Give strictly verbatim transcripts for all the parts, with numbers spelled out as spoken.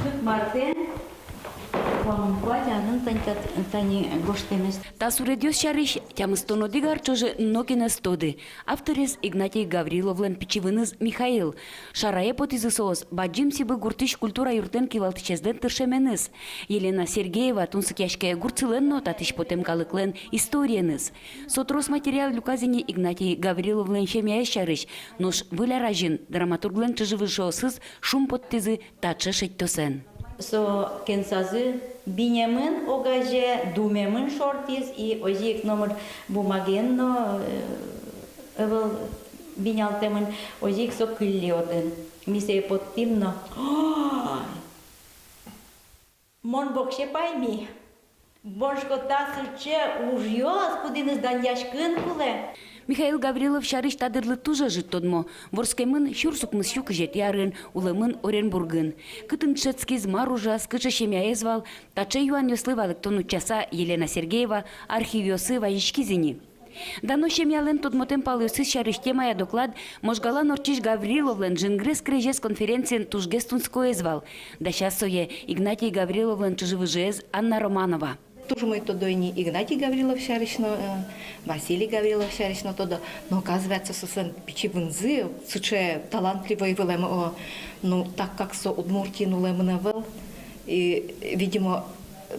Кык мартэ куамын куать арын тани та-, тани гожтэмез. Та суредъёс сярысь тямыстон одӥг ар ӵоже нокин ӧз тоды. Авторез Игнатий Гавриловлэн пичи выныз Михаил. Шарае потӥзы соос Бадӟым Сибы гуртысь культура юртлэн кивалтӥсезлэн тыршеменыз. Елена Сергеева тунсыкъяське гуртсылэн но татысь потэм калыклэн историеныз. Со трос материал люказ ини Игнатий Гавриловлэн семьяез сярысь, нош выль ар азьын драматурглэн чыжы-выжыосыз шумпоттӥзы таӵе шедьтосэн. Со кенсазы бинемын огазе, думемын шортӥз, и озьы ик номыр бумагаен но, э, ӧвӧл бинялтэмын, озьы ик со кылле отын. Ми сое поттӥм но. Ой! Мон воксё пайми. Бон шуко, та сыӵе ужъёс, кудӥныз данъяськыны кулэ. Михаил Гаврилов сярысь та дырлы туж ӧжыт тодмо. Вордскемын сюрс укмыс сю кызетӥ арын, улэмын Оренбургын. Кытын дышетскиз, мар ужаз, кыӵе семьяез вал, таӵе юанъёслы валэктон утчаса, Елена Сергеева архивъёсы вазиськиз ини. Дано семьялэн тодмотэм палъёсыз сярысь темая доклад Можгалэн ортчись Гавриловлэн «Жингрес крезез» конференциын тужгес тунсыкоез вал. Дасяз сое Игнатий Гавриловлэн чыжы-выжыез Анна Романова. Туж умой тодо ини Игнатий Гаврилов сярысь но, э, Василий Гаврилов сярысь но тодо. Но, оказывается, соослэн пичи вынзы сыӵе талантливой вылэм, о, ну, так как со Удмуртиын улэмын ӧвӧл, и, видимо,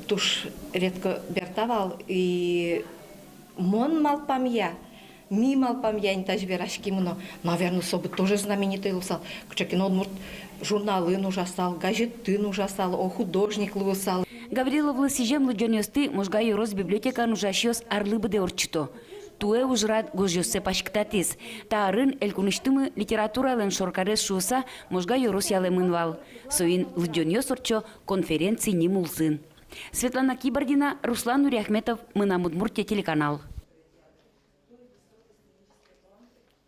туж редко берта вал, и мон малпамъя, ми малпамъя ини тазьы вераськимы но, наверно, со бы тоже знаменитой луысал, кыӵе ке но удмурт журналын ужасал, газетын ужасал, о, художник луысал. Гавриловлы сӥзем лыдӟонъёсты Можга ёрос библиотекаын ужасьёс арлы быдэ ортчыто. Туэ ужрад гожъёссэ паськытатӥз. Та арын элькунысьтымы литературалэн шоркарез шуыса Можга ёрос ялэмын вал. Соин лыдӟонъёс ортчо конференци ним улсын. Светлана Кибардина, Руслан Нуриахметов, «Мынам Удмуртие» телеканал.